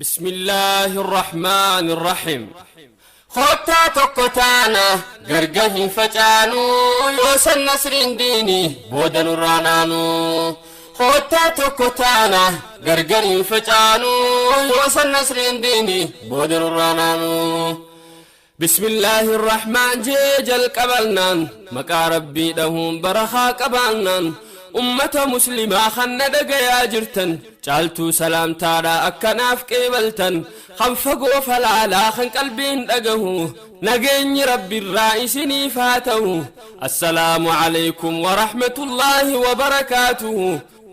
بسم الله الرحمن الرحيم. Kottaa tokko taana, gargar hin facaanu, yoo san nasriin diini booda nurraa naanu. Kottaa tokko taana, gargar hin facaanu, yoo san nasriin diini booda nurraa naanu. بسم الله الرحمن jee jalqabannaan, maqaa Rabbii dhahuun barakaa qabaannaan, ummata Muslimaa kanna dhagayaa jirtan, caaltuu salaamtaadha akkanaaf qeebaltan, kan fagoo falaalaa kan qalbiin dhagahu, nageenyi Rabbiirraa isiniif haa ta'u. السلام عليكم ورحمة الله وبركاته.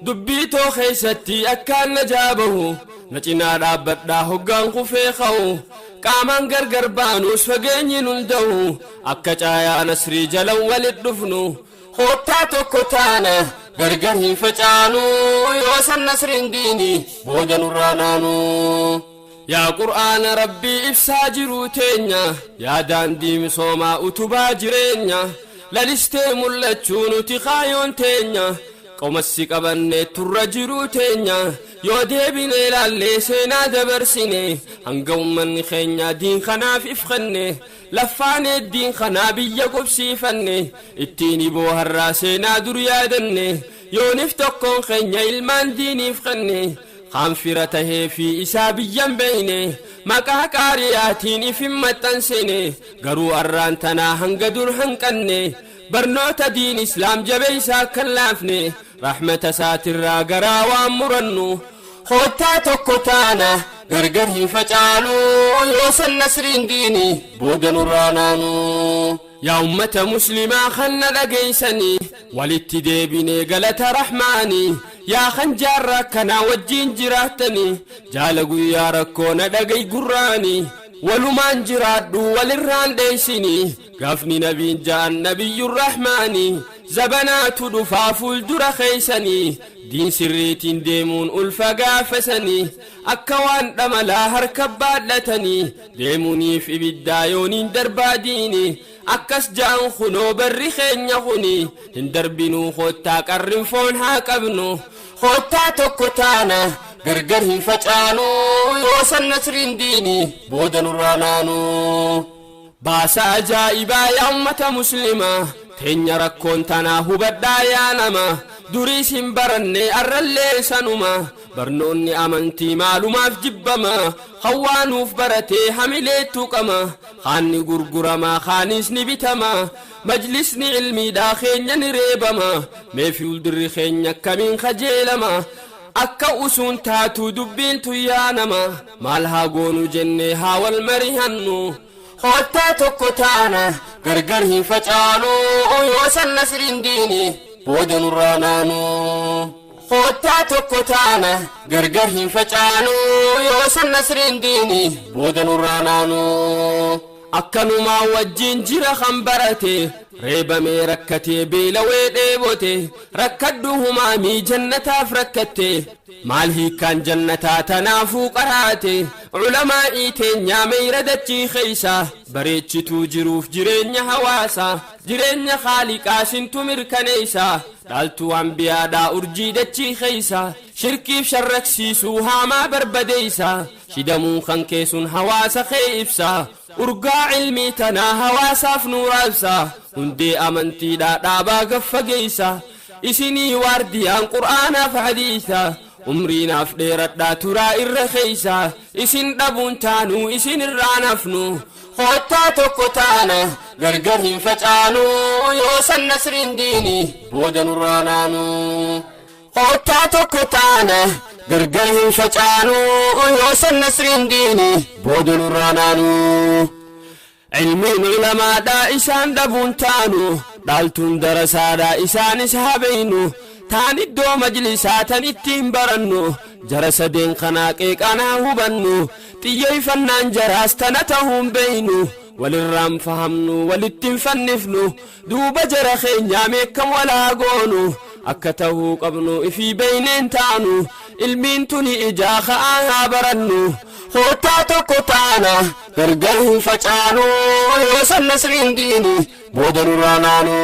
Dubbii too keeysatti akkaan na jaabahu, na cinaa dhaabbadhaa hoggaan kufee ka'u. Qaamaan gargar baanus fageenyi nun da'u, akka caayaa nasrii jalan walit dhufnu. Kottaa tokko taana, gargar hin facaanu, yoo san nasriin diini booda nurraa naanu. Yaa Qur'aana Rabbii, ibsaa jiruu teenya, yaa daandii misoomaa, utubaa jireenya, lalistee mul'achuu nuti kaayoon teenya, qomassi qabannee turra jiruu teenya. Yoo deebine ilaallee seenaa dabarsine, hanga ummanni keenya diin kanaaf ifkanne, laffaanee diin kanaa biyya qubsiifanne, ittiin iboo har'aa seenaa dur yaadanne, yoonif tokkoon keenya ilmaan diiniif kanne, kaan fira tahee fi isaa biyyan beeyne, maqaa qaariyaatiin ifin maxxansine, garuu arraan tanaa hanga dur hanqanne, barnoota diin Islaam jabeeysaa kan laafne, rahmata isaatirraa garaa waan murannu. Kottaa tokko taana, gargar hin facaanu, yoo san nasriin diini booda nurraa naanu. Yaa ummata Muslimaa kanna dhageeysanii, walitti deebinee galata Rahmaanii. Yaa kan jaarraa kanaa wajjiin jiraattanii, jaala guyyaa rakkoo na dhagay gurraanii, walumaan jiraadhu, walirraan dheeysinii. Gaafni nabiin ja'an, Nabiyyun Rahmaanii, zabanaatu dhufaa fuuldura keeysanii, diin sirriitiin deemuun ulfa gaafasanii, akka waan dhamalaa harka baadhatanii deemuuniif ibiddaa yooniin darbaa diini. Akkas ja'an kunoo barri keenya kuni hin darbinuu. Kottaa qarrin foon haa qabnu. Kottaa tokko taana, gargar hin facaanu, yoo san nasriin diini booda nurraa naanu. Baasa ajaa'ibaa, yaa ummata Muslimaa, teenya rakkoon tanaa hubadhaa. Yaa nama duriis hin baranne, arrallee sanuma, barnoonni amantii maalumaaf jibbama? Hawaanuuf baratee hamilee tuqama, kaanni gurgurama, kaanis ni bitama, majlisni ilmiidhaa keenya ni reebama. Mee fuuldurri keenya akkamiin kajeelama? Akka usuun taatu dubbiin tuyyaa nama, maal haa goonu jennee haa wal marihannu. Kottaa tokko taana, gargar hin facaanu, yoo san nasriin diini booda nurraa naanu. Kottaa tokko taana, gargar hin facaanu, yoo san nasriin diini booda nurraa naanu. Akkanumaa wajjiin jira kan barate, reebamee, rakkatee, beelawee, dheebote. Rakkadhu humaamii jannataaf rakkatte, maal hiikkaan jannataa tanaafuu qaraate? Culamaa'ii teenyaa meeyra dachii keeysa, bareechituu jiruuf jireenya hawaasa, jireenya Khaaliqaa sintu mirkaneeysa, dhaaltuu ambiyaadhaa, urjii dachii keeysa, shirkiif sharraksiisuu haamaa barbadeeysa, shidamuu kan keessun hawaasa kee ibsa, urgaa ilmii tanaa hawaasaaf nuuraa ibsa, hundee amantiidhaa dhaabaa gaffageeysa, isinii waardiyaan Qur'aanaaf hadiisa. Umriinaaf dheeradhaa turaa irra keeysa, isin dhabuun taanuu, isin irraa nafnu. Kottaa tokko taana, gargar hin facaanu, yoo san nasriin diini booda nurraa naanu. Kottaa tokko taana, gargar hin facaanu, yoo san nasriin diini booda nurraa naanu. Ilmiin ulamaadhaa isaan dhabuun taanu, dhaaltuun darasaadhaa isaanis haa beeynu, taan iddoo majlisaa tan ittiin barannu, jara sadeen kanaa qeeqanaa hubannu, xiyyeeffannaan jaraas tana tahuun beeynu, walirraan fahamnu, walittiin fannifnu. Duuba jara keenyaa meekkam walaa goonu? Akka tahuu qabnu ifii beeyneen taanu, ilmiin tuni ijaa ka'aa haa barannu. Kottaa tokko taana, gargar hin facaanu, yoo san nasriin diini booda nurraa naanu.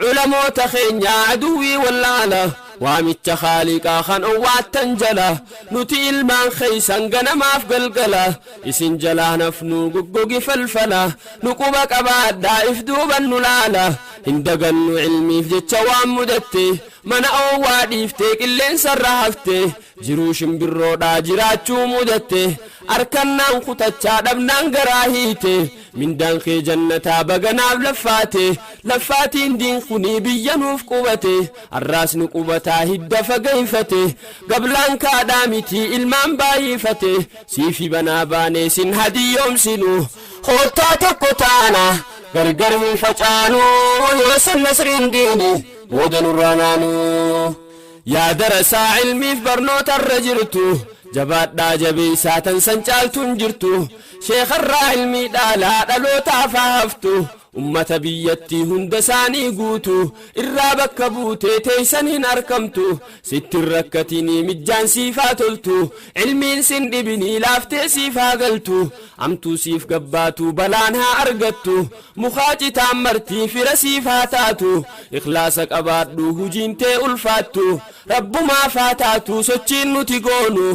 Culamoota keenyaa aduwwii wallaala Waamicha khaaliqaa kan owwaattan jala nuti ilmaan keeysan ganamaaf galgala isin jalaa nafnuu goggogi falfala nu quba qabaadhaa if duuban nu laala hin dagannu ilmiif jecha waan mudatte mana oowwaa dhiiftee qilleensarra hafte jiruu shimbirroodhaa jiraachuu mudatte arkannaan kutachaa dhabnaan garaa hiite mindaan kee jannataa baganaaf laffaate laffaatiin diin kunii biyya nuuf qubate arraas nu qubataa hidda fageeyfate gablaan kaadhaa mitii ilmaan baay'ifate siifi banaa baanee sin hadiyyoomsinu koottaa tokko taana gargar hin facaanu yoo san nasriin diini booda nurraa naanu yaa darasaa ilmiif barnootarra jirtu jabaadhaa jabeeysaa tan san caaltuun jirtu sheekarraa ilmii dhaalaa dhalootaaf haa haftu ummata biyyattii hunda isaanii guutu irraa bakka buutee teeysan hin arkamtu sittin rakkatinii mijjaan siif haa toltu ilmiin sin dhibinii laaftee siif haa galtu amtuu siif gabbaatu balaan haa argattu mukaa citaan martii fira siif haa taatu ikhlaasa qabaadhu hujiin tee ulfaattu rabbumaaf haa taatu sochiin nuti goonu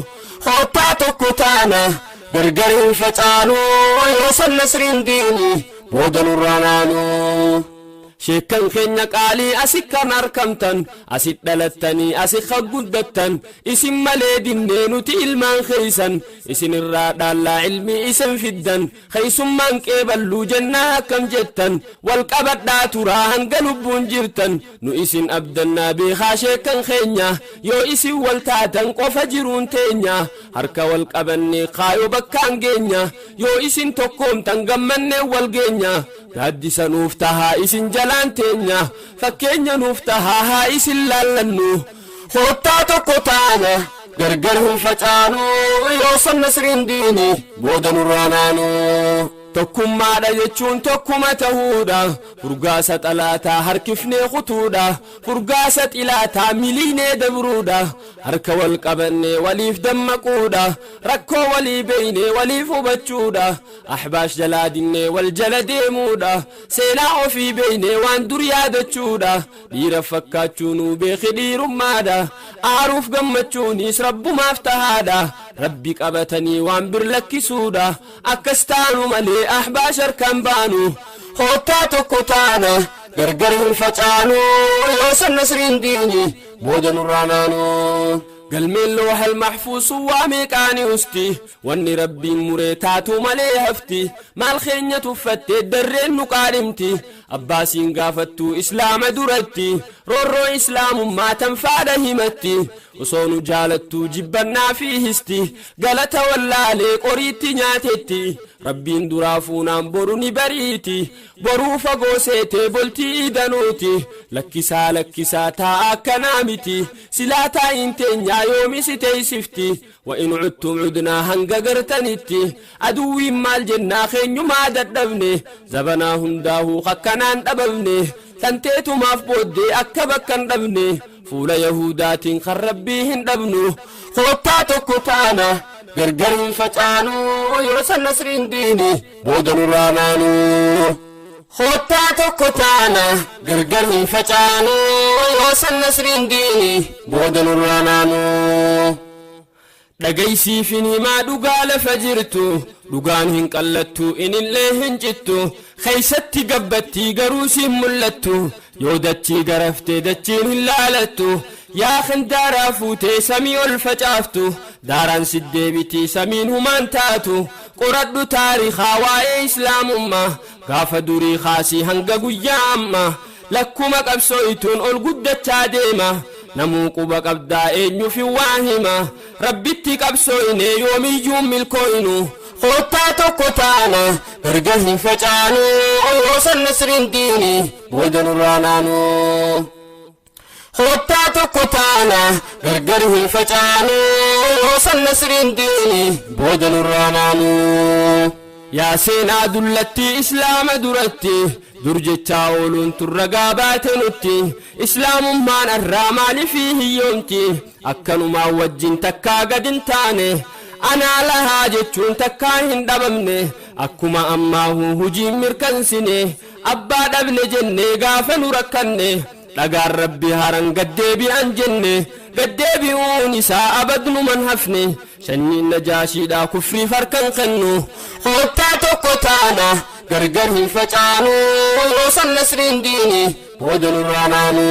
koottaa tokko taana gargar hin facaanu yoo san nasriin diini booda nurraa naanu sheekkan keenya qaalii asi kan arkamtan asit dhalattanii asi kan guddattan isin malee dinnee nuti ilmaan keeysan isin irraa dhaallaa ilmii isin fiddan keeysummaan qeeballuu jennaa akkam jettan wal qabadhaa turaa hanga lubbuun jirtan nu isin abdannaa beekaa sheekkan keenya yoo isin wal taatan qofa jiruun teenya harka wal qabannee kaayoo bakkaan geenya yoo isin tokkoomtan gammannee wal geenya gaaddisa nuuf tahaa isin jalaan teenya fakkeenya nuuf tahaa haa isin laallannu koottaa tokko taana gargar hin facaanu yoo san nasriin diini booda nurraa naanu tokkummaadha jechuun tokkuma tahuudha furgaasa xalaataa harkifnee kutuudha furgaasa xilaataa miliinee dabruudha harka wal qabannee waliif dammaquudha rakkoo walii beeynee waliif hubachuudha ahbaash jalaa dinnee wal jala deemuudha seenaa ofii beeynee waan dur yaadachuudha dhiira fakkaachuu nuu beeki dhiirummaadha aaruuf gammachuunis rabbumaaf tahaadha rabbi qabatanii waan bir lakkisuudha akkas taanu malee ahbaash harkaan baanu koottaa tokko taana gargar hin facaanu yoo san nasriin diini booda nurraa naanu galmeen loohal maxfuusu waa meeqaani usti wanni rabbiin muree taatu malee hafti maal keenya tuffattee darreen nu qaadhimti abbaasiin gaafattuu islaama duratti roorroo islaamummaa tan faadha himatti osoo nu jaalattuu jibbannaa fi histi galata wallaalee qoriitti nyaatetti rabbiin duraa fuunaan boru ni bariiti boruu fagoo seetee boltii danuuti lakkisaa lakkisaa taa'a akkanaa miti silaa taa'iin teenyaa yoomi si teeysifti wa in cudtum cudnaa hanga gartanitti aduwwiin maal jennaa keenyumaa dadhabne zabanaa hundaahuu akkanaan dhabamne tanteetumaaf booddee akka bakka hin dhabne fuula yahudaatiin kan rabbii hin dhabnu koottaa tokko taana gargar hin facaanu yoo san nasriin diini booda nurraa naanu koottaa tokko taana gargar hin facaanu yoo san nasriin diini booda nurraa naanu dhagaysiifin himaa dhugaa lafa jirtu dhugaan hin qallattu inillee hin cittu keeysatti gabbattii garuu siin mul'attu yoo dachii garaftee dachiin hin laalattu yaa kan daaraa fuutee samii ol facaaftu daaraan siddeebitii samiin humaan taatu qoradhu taarikaa waa'ee islaamummaa gaafa durii kaasii hanga guyyaa amma lakkuma qabsooytuun ol guddachaa deema namuu quba qabdaa eenyuuf waa hima rabbitti qabsooyne yoomiyyuu milkooynu koottaa tokko taana gargar hin facaanu yoo san nasriin diini booda nurraa naanu koottaa tokko taana gargar hin facaanu yoo san nasriin diini booda nurraa naanu yaa seenaa dullattii islaama duratti dur jechaa ooluun turra gaabaate nutti islaamummaan arraa maaliifii hiyyoomti akkanumaa wajjin takkaa gad hin taane anaa lahaa jechuun takkaa hin dhabamne akkuma ammaahuu hujiin mirkansine abbaa dhabne jennee gaafa nu rakkanne Dhagaan Rabbi haran gaddeebi'an jenne, gaddeebi'uun isaa abadnuman hafne. Sanyiin Najaashiidhaa kufriif harkan kennu. Koottaa tokko taana, gargar hin facaanu, yoo san nasriin diini booda nurraa naanu.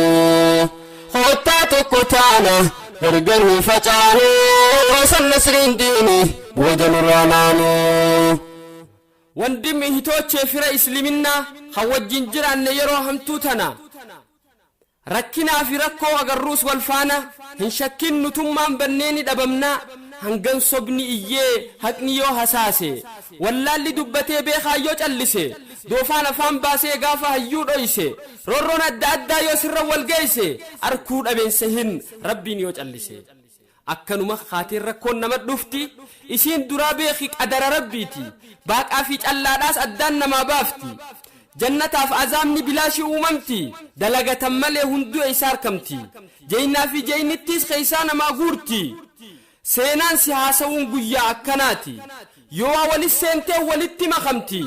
Koottaa tokko taana, gargar hin facaanu, yoo san nasriin diini booda nurraa naanu. Wandimmi hitoochee fira Isliminnaa kan wajjin jiraanne yeroo hamtuu tana, rakkinaa fi rakkoo agarruus wal faana, hin shakkin nutummaan bannee ni dhabamnaa. Hangan sobni iyyee haqni yoo hasaase, wallaalli dubbatee beekaa yoo callise, doofaan afaan baasee gaafa hayyuu dhoyse, roorroon adda addaa yoo sirra wal geeyse, arkuu dhabeensa hin Rabbiin yoo callise. Akkanuma kaateen rakkoon nama dhufti, isiin duraa beeki qadara Rabbiiti, baaqaa fi callaadhaas addaan namaa baafti. Jannataaf azaabni bilaashi uumamti, dalagatan malee hunduu eeysaa arkamti? Jeeynaa fi jeeynittiis keeysaa namaa guurti. Seenaan si haasawuun guyyaa akkanaati, yoo waa walit seentee walitti makamti.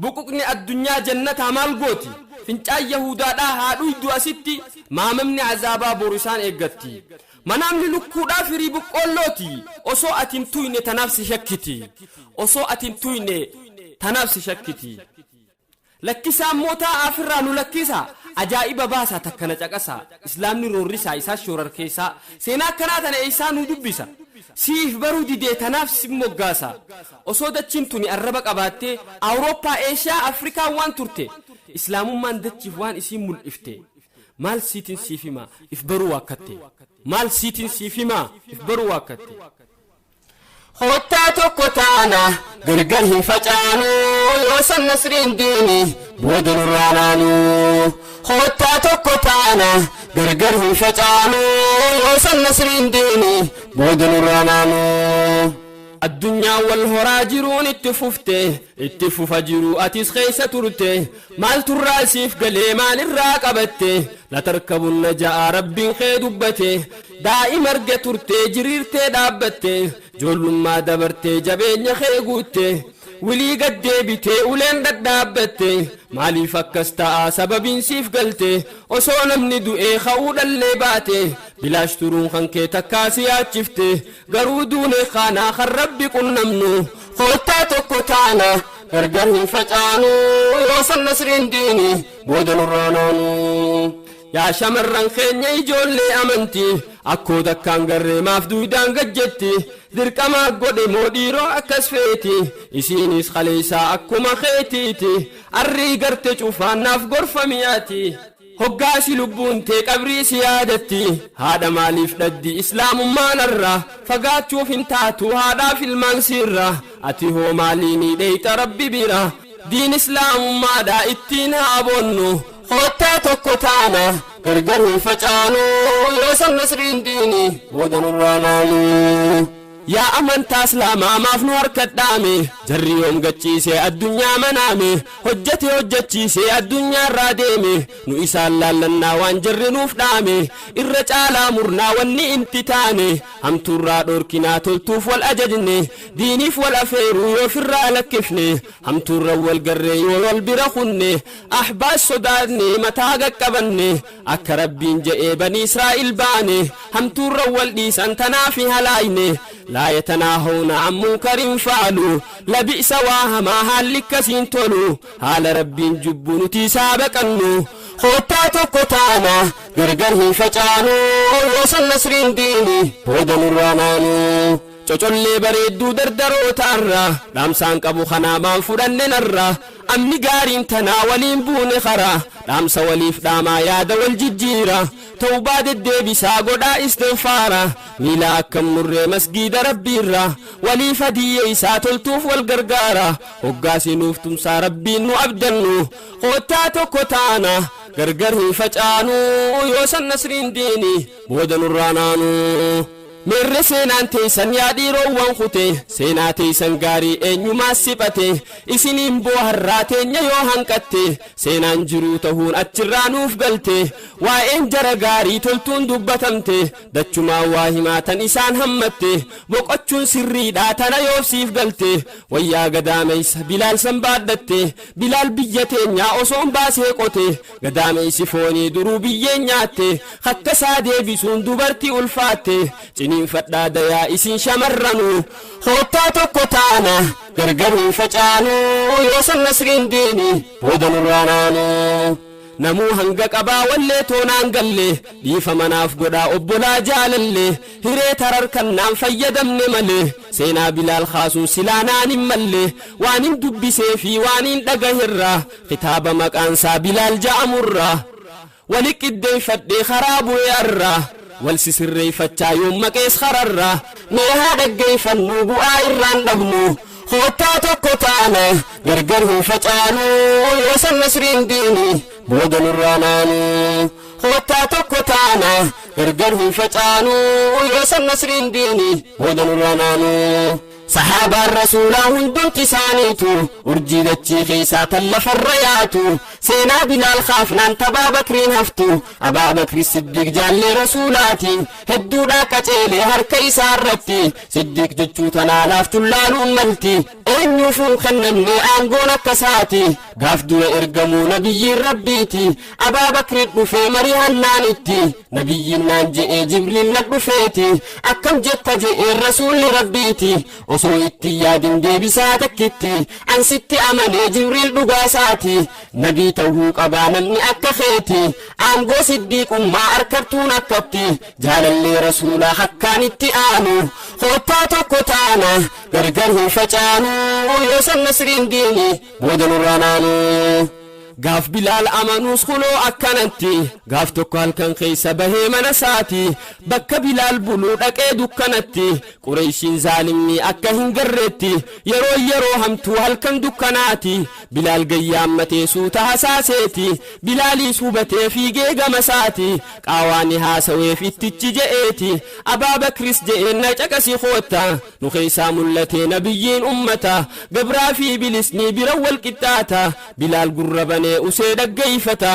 Buquqni addunyaa jannataa maal gooti? Fincaan Yahudaadhaa haa dhuydu asitti, maamamni azaabaa boru isaan eeggatti. Manaamni lukkuudhaa firii boqqoollooti, osoo ati hin tuyne tanaaf si shakkiti. Osoo ati hin tuyne tanaaf si shakkiti. Lakkisaa immoo taa'aa firraa nu lakkisa, ajaa'iba baasaa takka na caqasa. Islaamni roorrisaa isaas shoorarkeessaa, seenaa akkanaa tana eessaa nuu dubbisa? Siif baruu didee tanaaf si moggaasa. Osoo dachiin tuni arraba qabaattee, Awurooppaa, Eeshiyaa, Afrikaan waan turte, Islaamummaan dachiif waan isiin mul'ifte. Maal siitin siif hima if baruu waakkatte? Maal siitin siif hima if baruu waakkatte? Koottaa tokko taana, gargar hin facaanu, yoo san nasriin diini booda nurraa naanu. Koottaa tokko taana, gargar hin facaanu, yoo san nasriin diini booda nurraa naanu. Addunyaa wal horaa jiruun itti fufte, itti fufa jiru atis keessa turte. Maalturraa siif galee, maalirraa qabatte? Latarkabunna ja'a Rabbiin kee dubbate. Daa'ima arge turte, jiriirtee dhaabbatte, joollummaa dabartee jabeenya kee guutte, wilii gaddeebitee uleen dhadhaabbatte. Maaliif akkas ta'a sababiin siif galte? Osoo namni du'ee ka'uu dhallee baate, bilaash turuun kan kee takkaa si yaachifte? Garuu duune kaanaa kan Rabbi qunnamnu. Koottaa tokko taana, gargar hin facaanu, yoo san nasriin diini booda nurraa naanu. Yaa shamarran keenya ijoollee amantii, akkoo takkaan garree maaf duudaan gajjetti? Dirqamaa godhe moo dhiiroo akkas feeti? Isiinis kaleessaa akkuma keetiiti. Arrii garte cufaan naaf gorfamiyaati. Hoggaasi lubbuun tee qabrii si yaadatti. Haadha maaliif dhaddi Islaamummaan irra fagaachuuf hin taatu haadhaaf ilmaan siirra. Ati hoo maaliini dheeyxa Rabbi bira? Diin Islaamummaadha ittiin haa boonnu. Koottaa tokko taana, gargar hin facaanu, yoo san nasriin diini booda nurraa naanu. Yaa amantaa Islaamaa, maaf nu harkadhaame? Jarri yoom gachiise addunyaa manaame, hojjete hojjechiise addunyaa irraa deeme. Nu isaan laallannaa waan jarri nuuf dhaame irra caalaa murnaa wanni inti taane. Hamtuurraa dhorkinaa, toltuuf wal ajajne, diiniif wal afeeruu yoo firraa lakkifne, hamtuurra wal garree yoo wal bira kunne, ahbaas sodaanne mataa qaqqabanne, akka Rabbiin je'ee Bani Israa'il baane, hamtuurra wal dhiisan tanaafi halaayne. Laa yatanaahawna an munkarin fa'alu labi'sa, waa hamaa haalli akkasiin tolu, haala Rabbiin jubbu nuti isaa baqannu. Koottaa tokko taana, gargar hin facaanu, yoo san nasriin diini booda nurraa naanu. Cocollee bareedduu dardarootaarra dhaamsaan qabu kanaa maan fudhanne narra? Amni gaariin tanaa waliin buune karaa, dhaamsa waliif dhaamaa, yaada wal jijjiira, tawbaa deddeebisaa godhaa istinfaara, miila akkam murree masgiida Rabbiirra waliif hadiyye isaa toltuuf wal gargaara. Hoggaasi nuuf tumsaa Rabbiin nu abdannu. Koottaa tokko taana, gargar hin facaanu, yoo san nasriin diini booda nurraa naanu. Meerre seenaan teessan yaa dhiiroowwan kute seenaa teessan gaarii eenyumaa siphate isiniin booharraa teenya yoo hanqatte seenaan jiruu tahuun achirraa nuuf galte waa'een jara gaarii toltuun dubbatamte dachumaan waa himaatan isaan hammatte boqochuun sirriidhaa tana yoofsiif galte wayyaa gadaameessa Bilaal san baadhatte Bilaal biyya teenyaa osoon baasee qote gadaameessi foonii duruu biyyeen nyaatte hakkasaa deebisuun dubartii ulfaatte ciniinfadhaa dayaa isin shamarranu hoottaa tokko taana gargar hin facaanu yoo san nasriin diini booda nurraa naanu. Namuu hanga qabaa wallee toonaan galle dhiifa manaaf godhaa obbolaa jaalalle hiree tararkannaan fayyadamne malee seenaa Bilaal kaasuun silaa naan hin malle waan hin dubbisee fi waan hin dhagaherraa kitaaba maqaansaa Bilaal ja'amurraa wali qiddeeffadhee karaa bu'ee arraa wal sisirreeffachaa yoon maqees kararraa mee haa dhaggeeffannu bu'aa irraan dhabnu hoottaa tokko taana gargar hin facaanu yoo san nasriin diini booda nurraa naanu hoottaa tokko taana gargar hin facaanu yoo san nasriin diini booda nurraa naanu. Sahaabaan rasuulaa hundumti isaaniitu urjii dachii keessaa tan lafarra yaatu seenaa Bilaal kaafnaan tabaa Bakriin haftu Abaa Bakri Siddiq jaallee rasuulaati hedduudhaa qaceelee harka isaa irratti Siddiq jechuu tanaanaaf tullaaluun malti eenyuufuun kennamne aangoon akkasaati gaaf dura ergamuu nabiyyiin rabbiiti Abaa Bakri dhufee marii hannaanitti nabiyyiin naan je'ee Jibriil na dhufeeti akkam jetta je'ee rasuulli rabbiiti osoo itti yaadin deebisaa takkitti ansitti amanee Jibriil dhugaasaati nabii ta'uu qabaa namni akka keeti aangoo siddiiqummaa harkattuun akkatti jaalallee rasuulaa hakkaan itti aanu hoottaa tokko taana gargar hin facaanu yoo san nasriin diini booda nurraa naanu. Gaaf Bilaal amanuus kunoo akkanatti gaaf tokko halkan keessa bahee mana isaati bakka Bilaal buluu dhaqee dukkanatti Qureeshiin zaalimni akka hin garreetti yeroo yeroo hamtuu halkan dukkanaati Bilaal gayyaammatee suuta hasaaseeti Bilaaliis hubatee fiigee gama isaati qaawaani haasaweef ittichi je'eeti Abaa Bakris je'een na caqasi kootta nu keessaa mul'atee nabiyyiin ummata gabraa fi bilisni bira wal qixxaata Bilaal gurra banee usee dhaggeeffata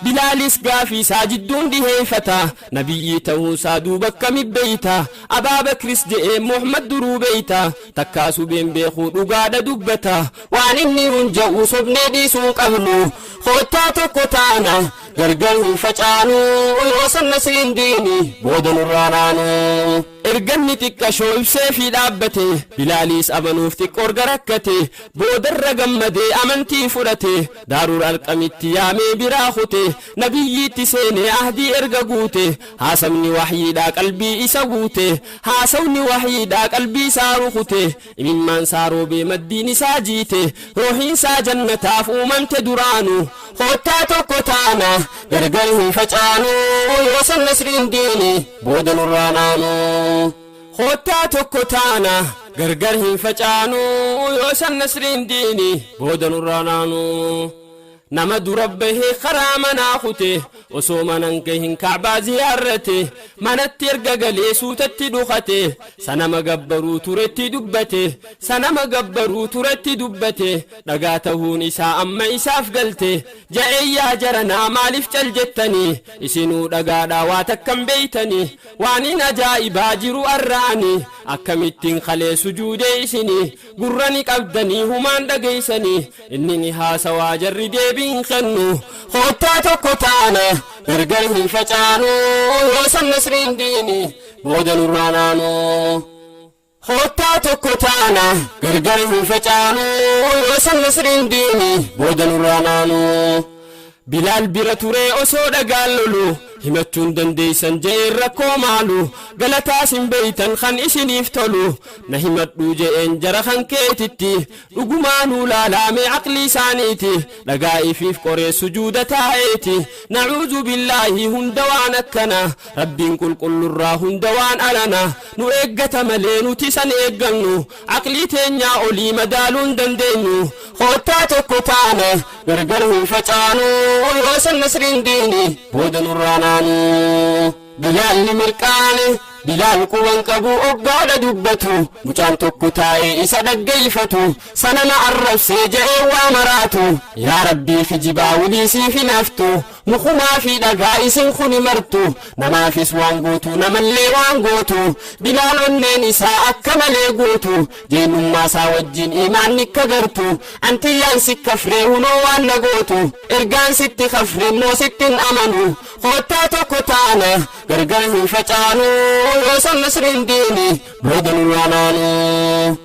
Bilaalis gaafii isaa jidduun dhiheeffata nabiyyii ta'uusaa duuba akkami beeyta Abaa Bakris je'ee Muhammad duruu beeyta takkaa subeen beekuu dhugaadha dubbata waan inni hunja'u sobnee dhiisuu qabnu hoottaa tokko taana gargar hin facaanu yoo san nasriin diini booda nurraa naanu. Erganni xiqqashoo ibsee fi dhaabbate Bilaaliis amanuuf xiqqoo erga rakkate boodarra gammadee amantii fudhate daaruur alqamitti yaamee biraa kute nabiyyiitti seenee ahdii erga guute haasawni wahyiidhaa qalbii isa guute haasawni wahyiidhaa qalbii isaa rukute imimmaan isaa roobee maddiin isaa jiite ruuhiin isaa jannataaf uumamte duraanu hoottaa tokko taana gargar hin facaanu yoo san nasriin diini booda nurraa naanu. Hoottaa tokko taana gargar hin facaanu yoo san nasriin diini booda nurraa naanu. Nama dura bahee karaa manaa kute osoo manan gahin Ka'baa ziyaarrate manatti erga galee suutatti dhukate sanama gabbaruu turetti dubbate sanama gabbaruu turetti dubbate dhagaa tahuun isaa amma isaaf galte ja'ee yaa jaranaa maaliif cal jettanii isinuu dhagaadhaa waa takkan beeytanii waan hin ajaa'ibaa jiru arraani akkamittiin kalee sujuudee isinii gurra ni qabdanii humaan dhageeysanii inni ni haasawaa jarri deebiin kennu hoottaa tokko taana gargar hin facaanu yoo san nasriin diini booda nurraa naanu. Hoottaa tokko taana gargar hin facaanu yoo san nasriin diini booda nurraa naanu. Bilaal bira turee osoo dhagaan lolu himachuun dandeeysan je'een rakkoo maalu galataas hin beeytan kan isiniif tolu na himadhuu je'een jara kan keetitti dhugumaanuu laalaamee aqlii isaaniiti dhagaa ifiif qoree sujuuda taa'eeti nacuuzu billaahi hunda waan akkana rabbiin qulqullurraa hunda waan alana nu eeggata malee nuti san eeggannu aqlii teenyaa olii madaaluu hin dandeenyu hoottaa tokko taana gargar hin facaanu yoo san nasriin diini booda nurraa naanu. Bilaalli mirqaane Bilaal quban qabu oggaadha dubbatu. Mucaan tokko taa'ee isa dhaggeeffatu. Sanama arrabsee je'ee waa maraatu. Yaa Rabbii, kijibaa wilii siif hin haftu. Mukumaa fi dhagaa isin kuni martu. Namaafis waan gootu, namallee waan gootu. Bilaal onneen isaa akka malee guutu. Jeenummaa isaa wajjin imaanni akka gartu. Antiyyaan si kafree, hunoo waan na gootu. Ergaan sitti kafre immoo sittin amanu. Koottaa tokko taana, gargar hin facaanu. Yoo san nasriin diini booda nurraa naanu.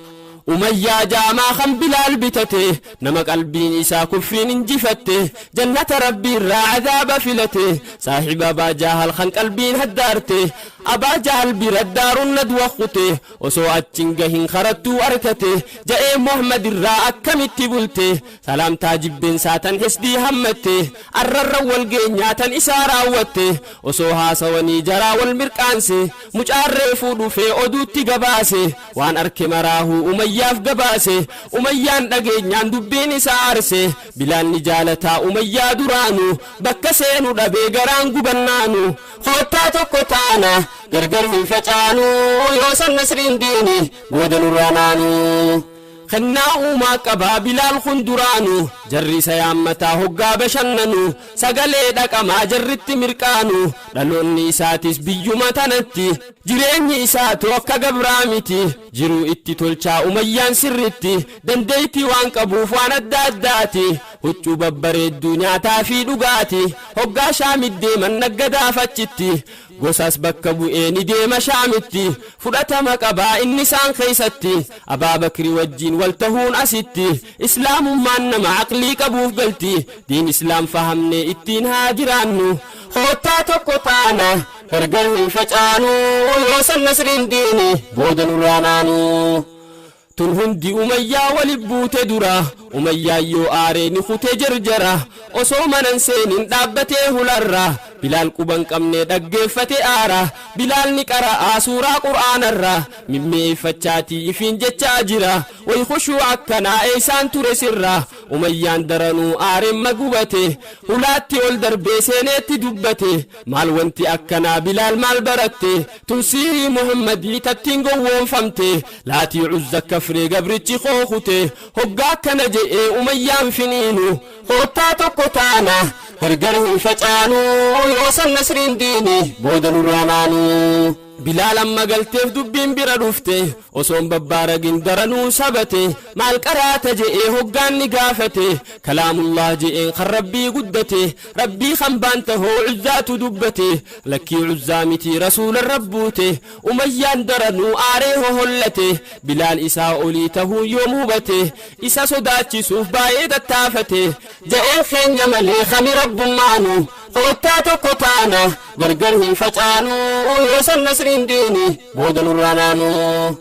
Umayyaa jaamaa kan Bilaal bitate, nama qalbiin isaa kufriin injifatte, jannata Rabbii irraa cadaaba filate, saaxiba Abaa Jaahal kan qalbiin haddaarte, Abaa Jaahal bira daaruun nadwa kute. Osoo achin gahin karattuu arkate. Ja'ee, Muhammad irraa akkamitti bulte? Salaamtaa jibbeensaa tan hisdii hammatte, arrarra wal geenyaa tan isaa raawwatte. Osoo haasawanii jaraa wal mirqaanse. Mucaan reefuu dhufee oduutti gabaase. Waan arke maraahuu Umayyaaf gabaase. Umayyaan dhageenyaan dubbiin isaa aarse. Bilaan ni jaalataa Umayyaa duraanu. Bakka seenu dhabee garaan gubannaanu. Koottaa tokko taana, gargar hin facaanu. Yoo san nasriin diini booda nurraa naanu. Kennaa uumaa qabaa Bilaal kun duraanu. Jarri isa yaammataa hoggaa bashannanu. Sagalee dhaqamaa jarritti mirqaanu. Dhaloonni isaatis biyyuma tanatti. Jireenyi isaatu akka gabraa miti. Jiruu itti tolchaa Umayyaan sirritti. Dandeettii waan qabuuf waan adda addaati. Huccuu babbareedduu, nyaataa fi dhugaati. Hoggaa Shaamit deeman naggadaaf achitti. Gosas bakka bu'ee ni deema Shaamitti. Fudhatama qabaa inni isaan keeysatti. Abaabakri wajjiin wal tahuun asitti. Islaamummaan nama aqlii qabuuf galti. Diin Islaam fahamne ittiin haa jiraannu. Koottaa tokko taana, gargar hin facaanu. Yoo san nasriin diini booda nurraa naanu. Tun hundi Umayyaa wali buute dura. Umayyaan yoo aaree ni kute jarjara. Osoo manan seenin dhaabbatee hularra. Bilaal quban qabne dhaggeeffate aara. Bilaal ni qara'aa suuraa Qur'aanarra. Mimmi'eeffachaatii ifiin jechaa jira. Way khushuu akkanaa eeysaan ture sirra? Umayyaan daranuu aareen magubate. Hulaatti ol darbee seeneetti dubbate. Maal wanti akkanaa, Bilaal? Maal baratte? Tun siirii Muhammadii tattiin gowwoomfamte. Laatii Uzza kafree gabrichi kookute. Hoggaa akkana je'ee Umayyaan finiinu. Koottaa tokko taana, gargar hin facaanu. Yoo san nasriin diini booda nurraa naanu. Bilaal amma galteef dubbiin bira dhufte. Osoon babbaaragin daranuu sabate. Maal qaraata je'ee hoggaan ni gaafate. Kalaamullah je'een, kan Rabbii guddate. Rabbii kan baanta hoo Cuzzaatu dubbate. Lakkii, Cuzzaa miti, rasuula rabbuute. Umayyaan daranuu aaree hohollate. Bilaal isaa olii tahuu yoom hubate? Isa sodaachisuuf baay'ee tattaafate. Ja'een, keenya malee kami rabbummaanu? Koottaa tokko taana, gargar hin facaanu. Yoo san nasriin diini booda nurraa naanu.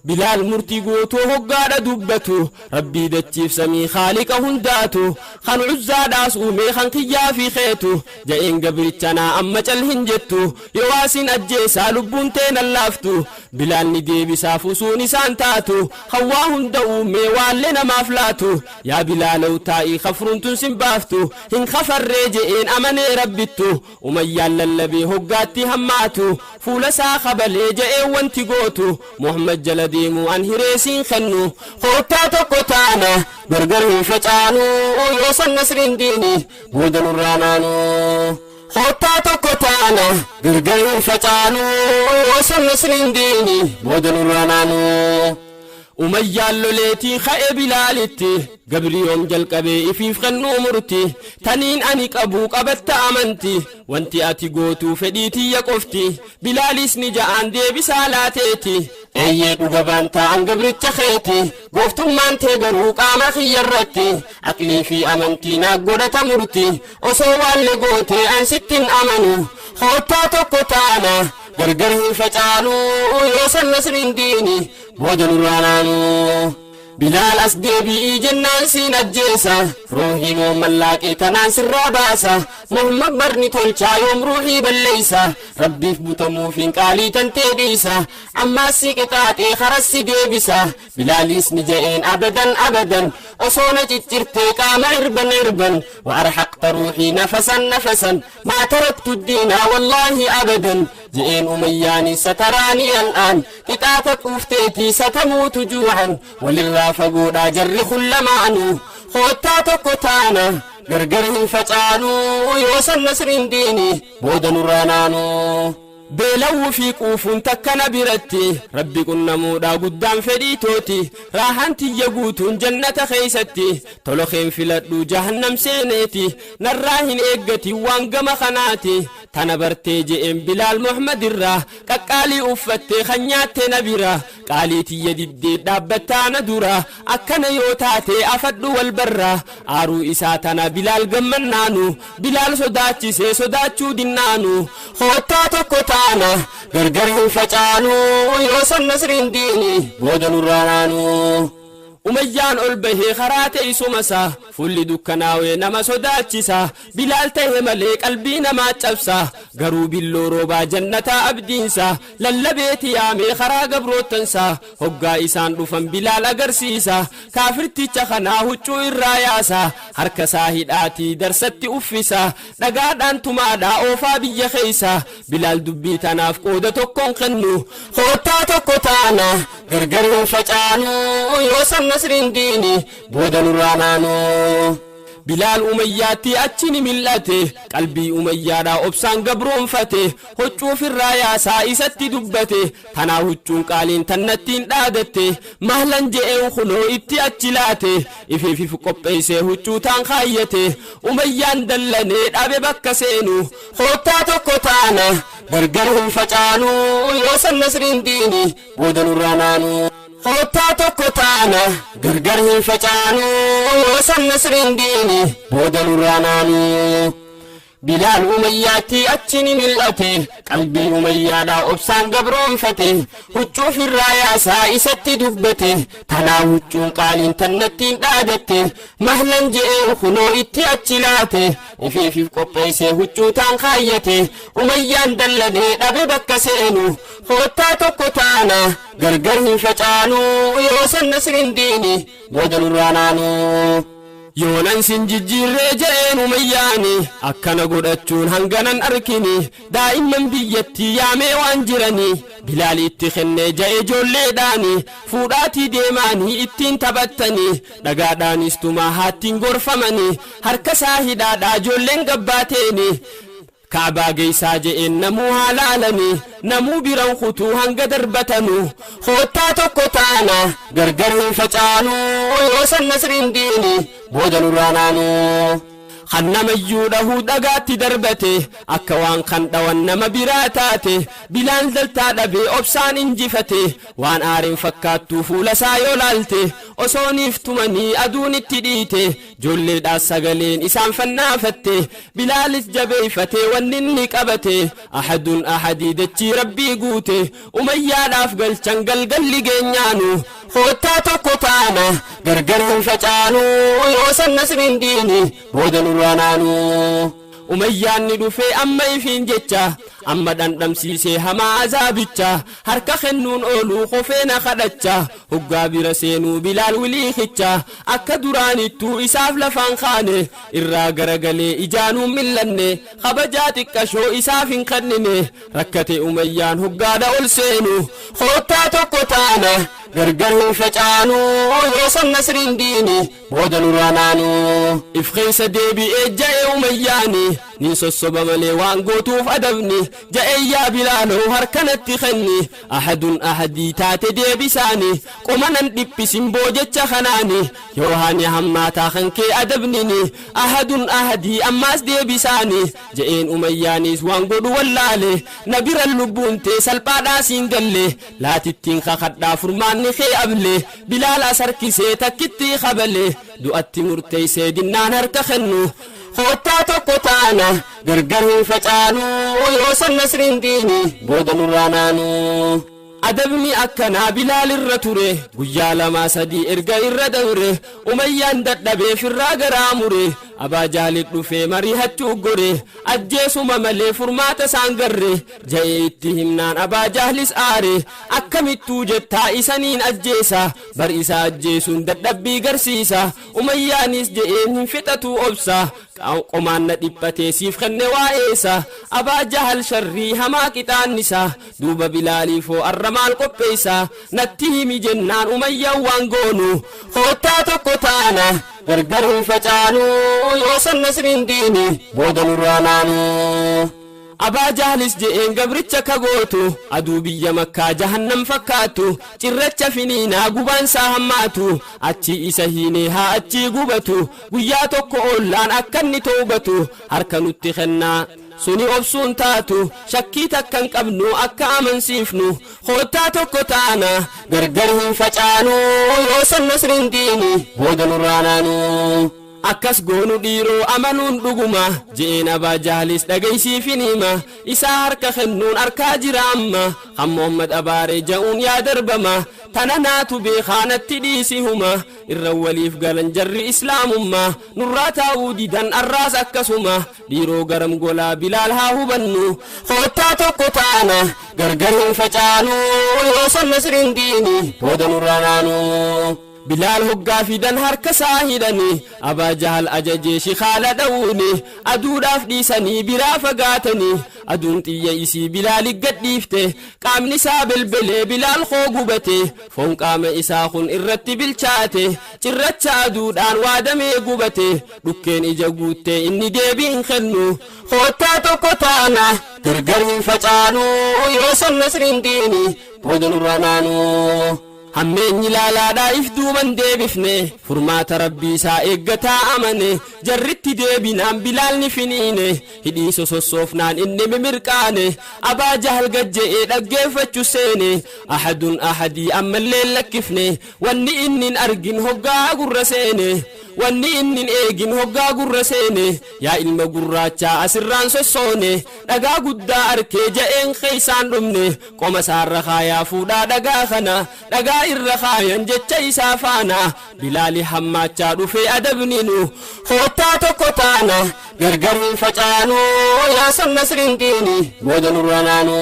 Bilaal murtii guutuu hoggaadha dubbatu. Rabbii dachiif samii, Khaaliqa hundaatu, kan Cuzzaadhaas uumee, kan kiyyaa fi keetu ja'een. Gabrichanaa amma cal hin jettu. Yoo waasin ajjeesaa lubbuun teenan laaftu. Bilaal ni deebisaaf usuun isaan taatu. Hawwaa hunda uumee waallee namaaf laatu. Yaa Bilaalaw, taa'ii, kafruun tun sin baaftu. Hin kafarree je'een, amanee Rabbittu. Umayyaan lallabee hoggaatti hammaatu. Fuula isaa kabalee je'een, wanti gootu Muhammad jala deemuu an hireesiin kennu. Koottaa tokko taana, gargar hin facaanu. Yoo san nasriin diini booda nurraa naanu. Koottaa tokko taana, gargar hin facaanu. Yoo san nasriin diini booda nurraa naanu. Umayyaan loleetii ka'e Bilaalitti. Gabriyoom jalqabee ifiif kennuu murti? Taniin ani qabu qabatta amanti. Wanti ati gootuu fedhii tiyya qofti. Bilaalis ni ja'aan deebisaa laateeti. Eeyyee, dhuga baantaa, an gabricha keeti. Gooftummaan tee garuu qaama kiyya irratti. Aqlii fi amantii naaf godhata murti. Osoo waalle gootee an sittin amanu. Koottaa tokko taana, gargar hin facaanu. Yoo san nasriin diini booda nurraa naanu. Bilaal as deebi'ii jennaan siin ajjeesa. Ruuhii moo mallaaqee tanaan sirraa baasa. Muhammad barni tolchaa yoom ruuhii balleeysa rabbiif butamuufiin qaalii tantee dhiisa ammaas si qixaaxee karassi deebisa. Bilaaliis ni je'een abadan abadan osoo na ciccirtee qaama irban irban wa arhaqta ruuhii nafasan nafasan maa taraktu diinaa wallaahi abadan je'een. Umayyaani sataraanii al'aan qixaaxa quufteetii satamuutu juucan walirraa fagoodhaa jarri kun lamaanuu. Koottaa tokko taana gargar hin facaanuu yoo san nasriin diini booda nurraa naanuu. Beelawuu fi quufuun takkana biratti rabbi qunnamuudhaa guddaan fedhii tooti. Raahaan tiyya guutuun jannata keeysatti tolo keen filadhu jahannam seeneeti narraa hin eeggati waan gama kanaati tana bartee je'een. Bilaal Muhammad irraa qaqqaalii uffattee kan nyaatte na bira qaalii tiyya diddee dhaabbattaana dura akkana yoo taate afadhu wal barra. Aaruu isaa tana Bilaal gammannaanu Bilaal sodaachisee sodaachuu dinnaanu. Koottaa tokko taana gargar hin facaanuu yoo san nasriin diini booda nurraa naanuu. Umayyaan ol bahee karaa teessuma isaa fuulli dukkanaawee nama sodaachisa. Bilaal ta'e malee qalbii namaa cabsa garuu billoo roobaa jannataa abdiinsa lallabeeti yaamee karaa gabroottansa hoggaa isaan dhufan Bilaal agarsiisa. Kaafirticha kanaa huccuu irraa yaasa harka isaa hidhaatii darsatti uffisa dhagaadhaan tumaadhaa oofaa biyya keeysa. Bilaal dubbii tanaaf qooda tokkoon kennu. Koottaa tokko taana gargar hin facaanuu yoo san nasriin diini booda nurraa naanuu. Bilaal Umayyaatti achi ni mil'ate qalbii Umayyaadhaa obsaan gabroonfate huccuufirraa yaasaa isatti dubbate tanaa huccuun qaaliin tannattiin dhaadatte mahlan je'een kunoo itti achi laate ifiifif qopheessee huccuu taan kaayyate. Umayyaan dallanee dhabe bakka seenu. Koottaa tokko taana gargar hin facaanuu yoo san nasriin diini booda nurraa naanuu. Koottaa tokko taana gargar hin facaanuu yoo san nasriin diini booda nurraa naanuu. Bilaal Umayyaatti achi ni mil'ate qalbii Umayyaadhaa obsaan gabroonfate huccuufirraa yaasaa isatti dubbate tanaa huccuun qaaliin tannattiin dhaadatte mahlan je'een kunoo itti achi laate ifiifif qopheessee huccuu taan kaayyate. Umayyaan dallanee dhabe bakka seenu. Koottaa tokko taana gargar hin facaanuu yoo san nasriin diini booda nurraa naanuu. Yoonan sin jijjiirree je'een Umayyaani akkana godhachuun hanganan arkini daa'imman biyyattii yaamee waan jiranii Bilaal itti kennee ja'e ijoolleedhaani fuudhaatii deemaanii ittiin taphattanii dhagaadhaanis tumaa haattiin gorfamanii harka isaa hidhaadhaa ijoolleen gabbaateeni Kaabaa geessaa je'een namuu haa laalanii namuu biran kutuu hanga darbatanu. Koottaa tokko taana gargar hin facaanuu yoo san nasriin diini booda nurraa naanuu. Kan namayyuu dhahuu dhagaatti darbate akka waan kan dhawan nama biraa taate Bilaal daltaa dhabee obsaan injifate waan aariin fakkaattuu fuula isaa yoo laalte osooniif tumanii aduun itti dhiite ijoolleedhaas sagaleen isaan fannaafatte. Bilaalis jabeeyfate wanni inni qabate ahadun ahadii dachii rabbii guute Umayyaadhaaf galchan galgalli geenyaanu. Koottaa tokko taana gargar hin facaanuu yoo san nasriin diini booda nurraa naanuu. Umayyaan ni dhufee amma ifiin jecha amma dhandhamsiisee hamaa azaabicha harka kennuun ooluu kofee na kadhacha hoggaa bira seenuu Bilaal wiliikicha akka duraanittuu isaaf lafaan kaane irraa garagalee ijaanuun mil'anne kabajaa xiqqashoo isaaf hin kennine rakkate Umayyaan hoggaadha ol seenu. Koottaa tokko taana gargar hin facaanuu yoo san nasriin diini booda nurraa naanuu. If keessa deebi'ee ja'e Umayyaani nin sossoba malee waan gootuuf adabni ja'e yaa Bilaaloo harkanatti kenni ahadun ahadii taate deebisaani qomanan dhiphisin boojecha kanaani yoo hani hammaataa kan kee adabnini ahadun ahadii ammaas deebisaani je'een. Umayyaanis waan godhu wallaale na biran lubbuun tee salphaadhaa siin galle laatittiin kakadhaa furmaanni kee able. Bilaal as harkisee takkitti kabale du'atti murteeysee dinnaan harka kennu. Koottaa tokko taana gargar hin facaanuu yoo san nasriin diini booda nurraa naanuu. Adabni akkanaa Bilaal irra ture guyyaa lamaa sadii erga irra dabre Umayyaan dadhabee firraa garaa mure. Abaa Jahlit dhufee mariihachuu gore, ajjeesuma malee furmaata isaan garre ja'ee itti himnaan Abaa Jahlis aare. Akkamittuu jettaa isaniin ajjeesa, bar isa ajjeesuun dadhabbii garsiisa. Umayyaanis je'een hin fixatuu obsa, qomaan na dhiphatee siif kenne waa'eessa. Abaa Jahal sharrii hamaa qixaannisa, duuba Bilaaliifoo arra maal qopheessa natti himi jennaan Umayyaan waan goonu. Koottaa tokko taana, gargar hin facaanu, yoo san nasriin diini booda nurraa naanu. Abaa Jahlis je'een gabricha kagootu, aduu biyya Makkaa jahannam fakkaattu, cirracha finiinaa gubaansaa hammaatu, achi isa hiinee haa achii gubatu, guyyaa tokko oollaan akka inni toobatu harka nutti kennaa. Suni obsuun taatu, shakkii takka hin qabnu akka amansiifnu. Koottaa tokko taana, gargar hin facaanu, yoo san nasriin diini booda nurraa naanu. Akkas goonu dhiiroo, amanuun dhuguma je'een Abaa Jahlis dhagaysiifin hima, isaa harka kennuun harkaa jira amma, kan Muhammad abaaree ja'uun yaa darbama, tana naatu beekaa natti dhiisi huma. Irra waliif galan jarri islaamummaa, nurraa taa'uu didan arraas akkasuma. Dhiiroo, garam golaa Bilaal haa hubannu. Koottaa tokko taana, gargar hin facaanu, yoo san nasriin diini booda nurraa naanu. Bilaal hoggaa fidan harka isaa hidhanii, Abaa Jahal ajajee shikaala dha'uuni, aduudhaaf dhiisanii biraa fagaatanii. Aduun xiyya isii Bilaali gadhiifte, qaamni isaa belbelee Bilaal koo gubate, foon qaama isaa kun irratti bilchaate, cirracha aduudhaan waadamee gubate, dhukkeen ija guuttee inni deebii hin kennu. Koottaa tokko taana, gargar hin facaanu, yoo san nasriin diini booda nurraa naanu. Hammeenyi laalaadhaa if duuban deebifne, furmaata Rabbii isaa eeggataa amane. Jarritti deebinaan Bilaal ni finiine, hidhii sosossoofnaan inni mimirqaane. Abaa Jahal gajje'ee dhaggeeffachuu seene, ahadun ahadii ammallee lakkifne, wanni innin argin hoggaa gurra seene, wanni innin eegin hoggaa gurra seene, yaa ilma gurraachaa asirraan sossoone, dhagaa guddaa arkee ja'een keeysaan dhumne, qoma isaarra kaayaa fuudhaa dhagaa kana. Dhagaa irra kaayan jecha isaa faana, Bilaali hammaachaa dhufee adabninu. Koottaa tokko taana, gargar hin facaanu, yaa san nasriin diini booda nurra naanu.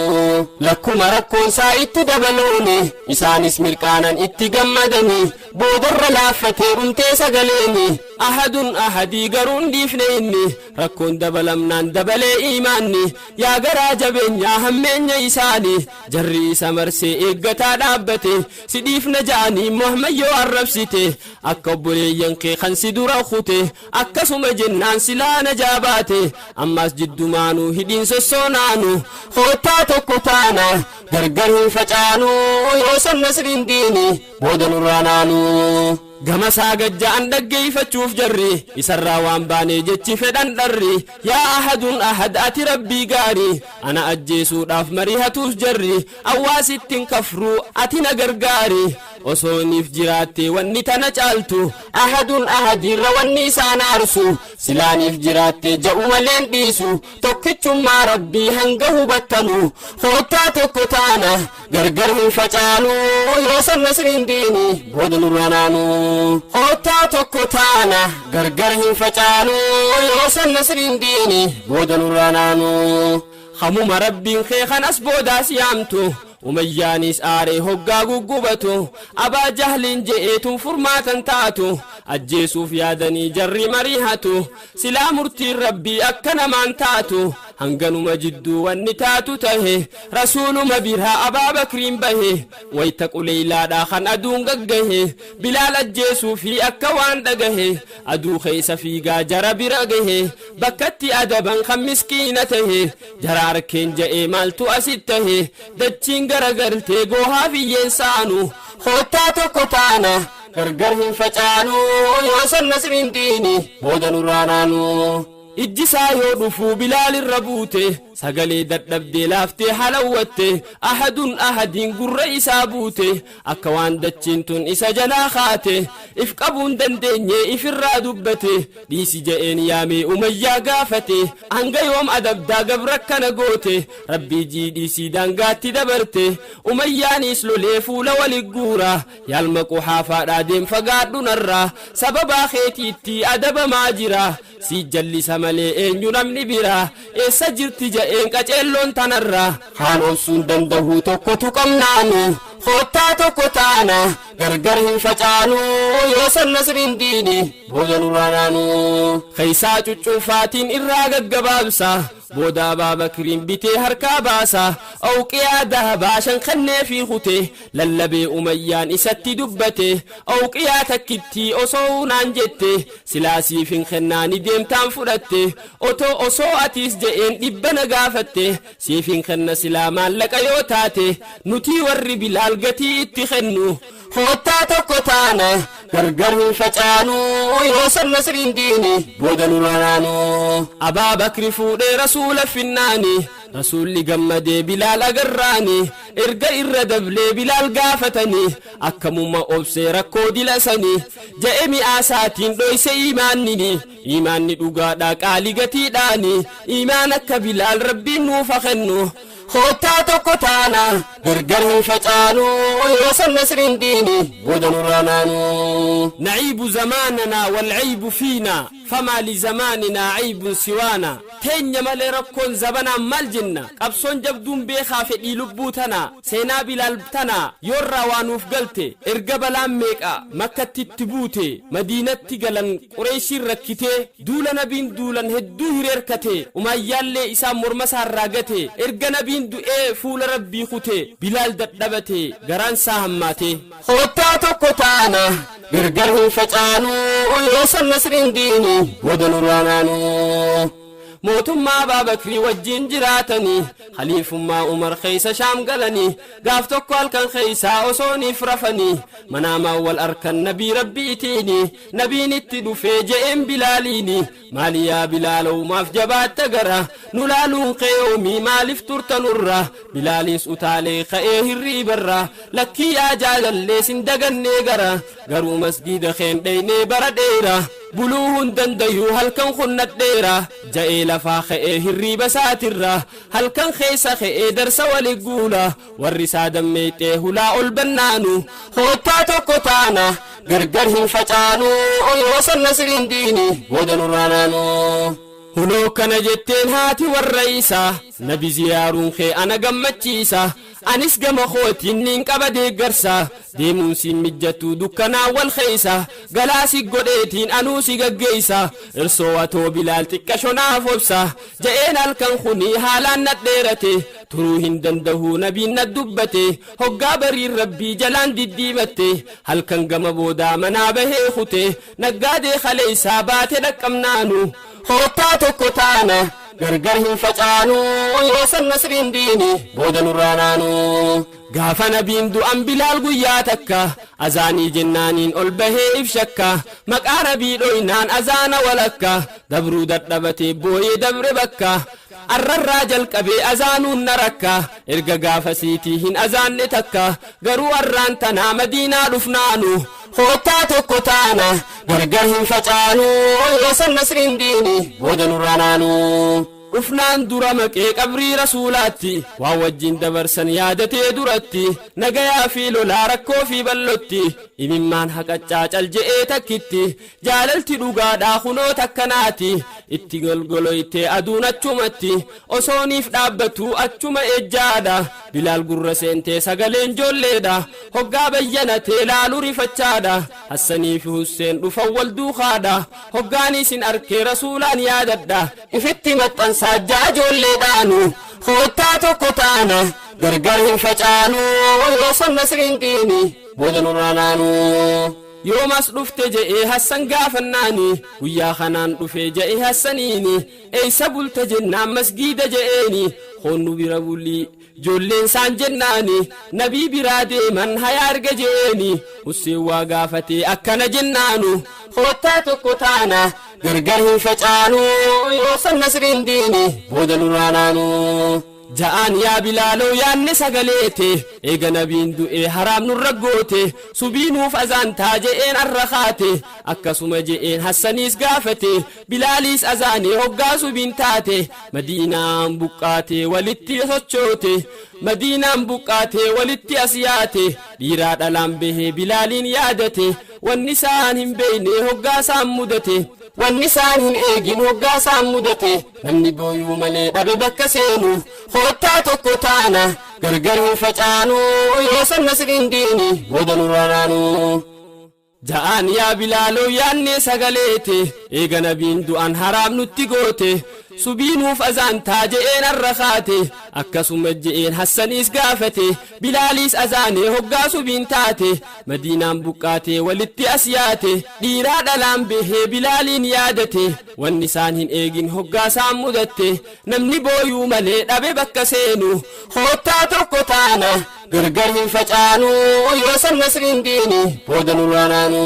Lakkuma rakkoonsaa itti dabaluuni, isaanis mirqaanan itti gammadanii, boodarra laaffatee dhumtee sagaleeni, ahadun ahadii garuun dhiifne inni, rakkoon dabalamnaan dabalee iimaanni. Yaa garaa jabeenyaa hammeenya isaanii, jarri isa marsee eeggataa dhaabbate, si dhiifna ja'anii Muhammad yoo arrabsite, akka obboleeyyan kee kan si dura kute, akkasuma jennaan silaa najaa baate, ammaas jiddumaanuu hidhiin sossoonaanu. Koottaa tokko taana, gargar hin facaanu, yoo san nasriin diini booda nurraa naanu. Gama isaa gajja'an dhaggeeyfachuuf jarri, isarraa waan baanee jechi fedhan dharri. Yaa ahadun ahad, ati Rabbii gaarii, ana ajjeesuudhaaf mariihatuus jarri, awwaasittiin kafruu ati na gargaari, osooniif jiraatte wanni tana caaltu, ahadun ahadiirra wanni isaan aarsu, silaaniif jiraatte ja'u maleen dhiisu, tokkichummaa Rabbii hanga hubattanu. Koottaa tokko taana, gargar hin facaanu, yoo san nasriin diini booda nurraa naanu. Koottaa tokko taana, gargar hin facaanu, yoo san nasriin diini booda nurraa naanu. Hamuma Rabbiin kee kan as boodaas yaamtu. Umayyaanis aaree hoggaa guggubatu, Abaa Jahliin je'eetun furmaatan taatu, ajjeesuuf yaadanii jarri mariihatu, silaa murtiin Rabbii akka namaan taatu. Hanganuma jidduu wanni taatu tahe, Rasuuluma biraa Abaa Bakriin bahe, wayta quleeylaadhaa kan aduun gaggahe, Bilaal ajjeesuu fi akka waan dhagahe, aduu keessa fiigaa jara bira gahe, bakkatti adaban kan miskiina tahe, jara arkeen ja'ee maaltu asit tahe, dachiin garagaltee goohaa biyyeen saanu. Koottaa tokko taana, gargar hin facaanu, yoo san nasriin diini booda nurraa naanu. Ijji isaa yoo dhufuu Bilaal irra buute. Sagalee dadhabdee laaftee halawwatte, ahadun ahadiin gurra isaa buute. Akka waan dachiin tun isa jalaa kaate, if qabuun dandeenye ifirraa dubbate. Dhiisi je'een yaamee Umayyaa gaafate, hanga yoom adabdaa gabra akkana goote? Rabbii jii dhiisii, daangaatti dabarte. Umayyaanis lolee fuula wali guura, yaalma Quhaafaadhaa deem, fagaadhu narraa, sababaa keetiitti adabamaa jira. Si jallisa malee eenyu namni bira? Eessa jirti je'een qaceelloon tanarraa kaan obsuun danda'u tokkotu qabnaanu. Koottaa tokko taana, gargar hin facaanu, yoo san nasriin diini booda nurraa naanu. Keeysaa cuccuufaatiin irraa gaggabaabsa, booda Abaabakriin bitee harkaa baasa. Awqiyaa dahabaa 5 kennee fi kute. Lallabee Umayyaan isatti dubbate, awqiyaa takkittii osoo naan jette silaa siif hin kennaani, deemtaan fudhatte. Otoo osoo atiis je'een 100 na gaafatte, siif hin kenna silaa maallaqa yoo taate. Nutii warri Bilaal gatii itti kennu. Koottaa tokko taana, gargar hin facaanu, yoo san nasriin diini booda nurraa naanu. Abaabakri fuudhee Rasuula finnaani, Rasuulli gammadee Bilaal agarraani. Erga irra dablee Bilaal gaafatanii, akkamuma obsee rakkoo dilasanii ja'e? Mi'aasaatiin dhoyse imaannini. Imaanni dhugaadhaa qaali gatiidhaani. Imaan akka Bilaal Rabbiin nuufa kennu. Koottaa tokko taana, gargar hin facaanu, yoo san nasriin diini booda nurraa naanu. نعيب زماننا والعيب فينا، فما لزماننا عيب سوانا. Teenya malee rakkoon zabanaan maal jenna? Qabsoon jabduun beekaa fedhii lubbuu tana. Seenaa Bilaal tana yoorraa waa nuuf galte. Erga balaan meeqa Makkatti itti buute, Madiinatti galan, Qureeshiin rakkitee, duula nabiin duulan hedduu hireerkate, Umaayyaallee isaan morma isaarraa gate. Erga nabiin du'ee fuula Rabbii kute, Bilaal dadhabate, garaan isaa hammaate. Koottaa tokko taana, gargar hin facaanu, yoo san nasriin diini booda nurraa naanu. Mootummaa Abaabakrii wajjiin jiraatanii, khaliifummaa Umar keeysa Shaam galanii, gaaf tokko halkan keeysaa osooniif rafanii, manaamaan wal arkan nabii Rabbiitiini. Nabiin itti dhufee je'een Bilaaliini, maali yaa Bilaalow, maaf jabaatta gara nu laaluun keeyoomii? Maaliif turtanurra? Bilaaliins utaalee ka'ee hirriibarra, lakkii yaa jaalallee, sin dagannee gara, garuu masgiida keen dheeynee bara dheera buluu hin dandayuu, halkan kunnadheera ja'ee. Lafaa ka'ee hirriiba saatirra, halkan keessa ka'ee darsa wali guula, warri isaa dammeeyxee hulaa ol bannaanu. Koottaa tokko taana, gargar hin facaanu, yoo san nasriin diini booda nurraa naanu. Hunoo kana jetteen haati warra isaa, nabi ziyaaruun kee ana gammachiisa, anis gama kootiin niin qaba deeggarsa. Deemuun siin mijjattuu dukkanaa wal keeysa, galaasi godheetiin anuu si gaggeeysa. Irsoo atoo Bilaal xiqqa shonaaf obsa ja'een. Halkan kunii haalaan nadheerate, turuu hin dandahuu nabiin na dubbate. Hoggaa bariin Rabbii jalaan diddiimatte, halkan gama boodaa manaa bahee kute, naggaadee kaleeysaa baate dhaqqabnaanu. Koottaa tokko taana, gargar hin facaanu, yoo san nasriin diini booda nurraa naanu. Gaafa nabiin du'an Bilaal guyyaa takka azaanii jennaaniin ol bahee if shakka. Maqaa nabii dhoynaan azaana walakka dabruu dadhabatee booyee dabre. Bakka arrarraa jalqabee azaanuun na rakka. Erga gaafa siitii hin azaanne takka, garuu arraan tanaa Madiinaa dhufnaanu. Koottaa tokko taana, gargar hin facaanu, yoo san nasriin diini booda nurraa naanu. Dhufnaan dura maqee qabrii Rasuulaatti, waan wajjin dabarsan yaadatee duratti, nagayaa fi lolaa, rakkoo fi bal'otti, imimmaan haqaccaa cal je'ee takkitti. Jaalalti dhugaadhaa kunoo takkanaati, itti golgoloytee aduun achumatti osooniif dhaabbatu achuma ejjaadha. Bilaal gurra seentee sagaleen joolleedha, hoggaa bayyanatee laalu rifachaadha. Hassanii fi Husseen dhufan wal duukaadha. Hoggaan isin arkee Rasuulaan yaadadha, ifitti maxxansaa jaa ijoolleedhaanu. Koottaa tokko taana, gargar hin facaanu, yoo san nasriin diini booda nurraa naanu. Yoomas dhufte je'ee Hassan gaafannaani, guyyaa kanaan dhufe je'e Hassaniini. Eeysa bulte jennaan, masgiida je'eeni. Hoonnu bira bulii ijoolleen isaan jennaani, nabii biraa deeman hayaa erga je'eeni. Husseen waa gaafatee akkana jennaanu. Koottaa tokko taana, Gargar hin facaanu yoo san nasriin diini booda nurraa naanu. Ja'aan yaa Bilaaloo yaanne sagaleete eega nabiin du'ee haraam nurra goote subiinuuf azaantaa je'een arra kaate akkasuma je'een Hassaniis gaafate Bilaaliis azaanee hoggaa subiin taate Madiinaan buqqaatee walitti sochoote Madiinaan buqqaatee walitti as yaate dhiiraa dhalaan bahee Bilaaliin yaadate wanni isaan hin beeyne hoggaa isaan mudate Wanni isaan hin eegin hoggaa isaan mudate namni booyuu malee dhabe bakka seenu koottaa tokko taana gargar hin facaanu yoo san nasriin diini booda nurraa naanu. Ja'aan yaa Bilaaloo yaannee sagaleete eega nabiin du'an haraam nutti goote subiinuuf azaantaa je'een arra kaate akkasuma je'een Hassaniis gaafate Bilaaliis azaanee hoggaa subiin taate Madiinaan buqqaatee walitti as yaate dhiiraa dhalaan bahee Bilaaliin yaadate wanni isaan hin eegin hoggaa isaan mudatte namni booyuu malee dhabe bakka seenu koottaa tokko taana gargar hin facaanu yoo san nasriin diini booda nurraa naanu.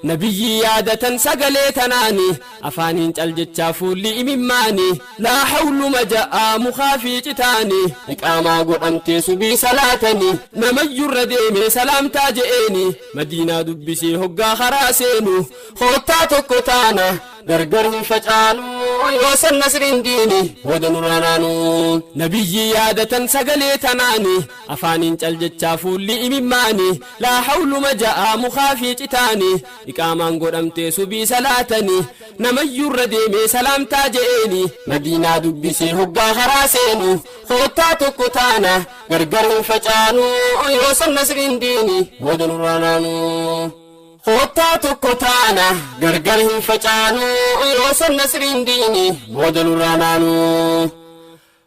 Nabiyyii yaadatan sagalee tanaani afaaniin cal jechaa fuulli imimmaani laa hawluma ja'aa mukaa fi citaani iqaamaa godhamtee subii salaatani namayyurra deemee salaamtaa je'eeni Madiinaa dubbisee hoggaa karaa seenu koottaa tokko taana gargar hin facaanu yoo san nasriin diini booda nurraa naanu. Nabiyyii yaadatan sagalee tanaani afaaniin cal jechaa fuulli imimmaani laa hawluma ja'aa mukaa fi citaani iqaamaan godhamtee subii salaatani namayyurra deemee salaamtaa je'eeni Madiinaa dubbisee hoggaa karaa seenu koottaa tokko taana gargar hin facaanu yoo san nasriin diini booda nurraa naanu. Koottaa tokko taana gargar hin facaanu yoo san nasriin diini booda nurraa naanu.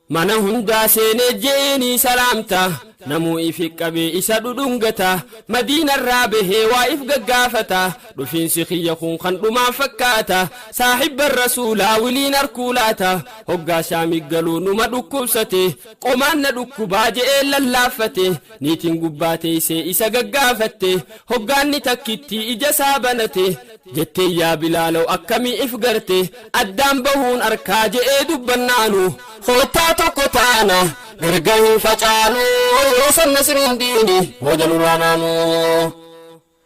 Mana hundaa seenee je'eenii salaamta namuu ifi qabee isa dhudhungata Madiinarraa bahee waa if gaggaafata dhufiinsi kiyya kun kan dhumaa fakkaata saahibban rasuulaa wiliin arkuu laata hoggaa shaamii galuu numa dhukkubsate qomaan na dhukkubaa je'een lallaaffate niitiin gubbaa teessee isa gaggaafatte hoggaanni takkittii ija isaa banate jettee yaa Bilaaloo akkamii if garte addaan bahuun arkaa je'ee dubbannaanu koottaa tokko taana gargar hin facaanu yoo san nasriin diini booda nurraa naanu.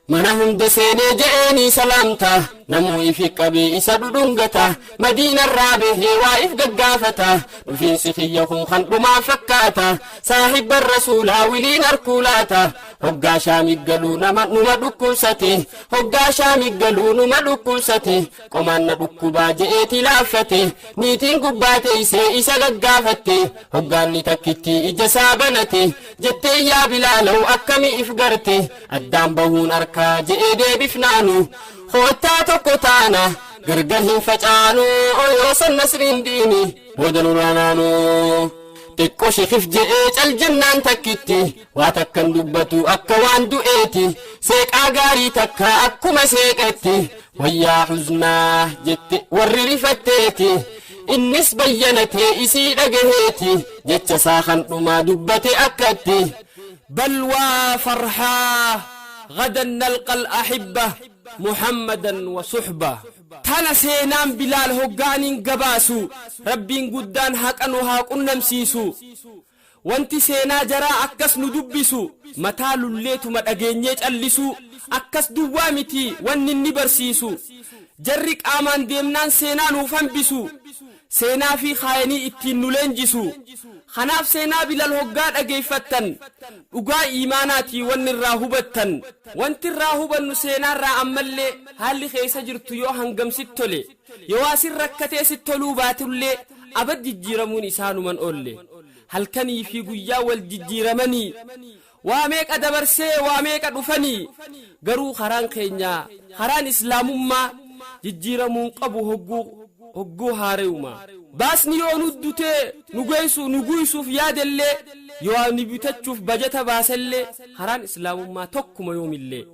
Mana hunda seenee je'eenii salaamta namuu ifi qabee isa dhudhungata Madiinarraa bahee waa if gaggaafata dhufiinsi kiyya kun kan dhumaa fakkaata saahibban rasuulaa wiliin arkuu laata hoggaa shaamii galuu nama numa dhukkubsate hoggaa shaamii galuu numa dhukkubsate qomaan na dhukkubaa je'eeti laaffate niitiin gubbaa teessee isa gaggaafatte hoggaanni takkitti ija isaa banate jettee yaa Bilaalaw akkamii if garte addaan bahuun arkaa je'ee deebifnaanu koottaa tokko taana gargar hin facaanu yoo san nasriin diini booda nurraa naanu. Xiqqoo shekif je'ee cal jennaan takkitti waa takkan dubbatu akka waan du'eeti seeqaa gaarii takka akkuma seeqetti wayyaa huznaa jette warri rifatteeti innis bayyanatee isii dhagaheeti jecha isaa kan dhumaa dubbate akkatti. بل وفرحاه غدا نلقى الأحبة محمدا وصحبه tana seenaan Bilaal hoggaaniin gabaasu rabbiin guddaan haqa nu haa qunnamsiisu wanti seenaa jaraa akkas nu dubbisu mataa lulleetuma dhageenyee callisu akkas duwwaa miti wanni inni barsiisu jarri qaamaan deemnaan seenaa nuuf hambisu seenaa fi kaayanii ittiin nu leenjisu kanaaf seenaa Bilaal hoggaa dhageeffattan dhugaa iimaanaatii wanni irraa hubattan wanti irraa hubannu seenaarraa ammallee haalli keessa jirtu yoo hangam sitti tole yoo asin rakkatee sitti toluu baatullee abad jijjiiramuun isaanuman oolle halkanii fi guyyaa wal jijjiiramanii waa meeqa dabarsee waa meeqa dhufanii garuu karaan keenya karaan islaamummaa jijjiiramuun qabu hogguu haare'uma baasni yoo nu dutee nu geessu nu guysuuf yaadellee yoo ni bitachuuf bajata baasellee karaan islaamummaa tokkuma yoomillee.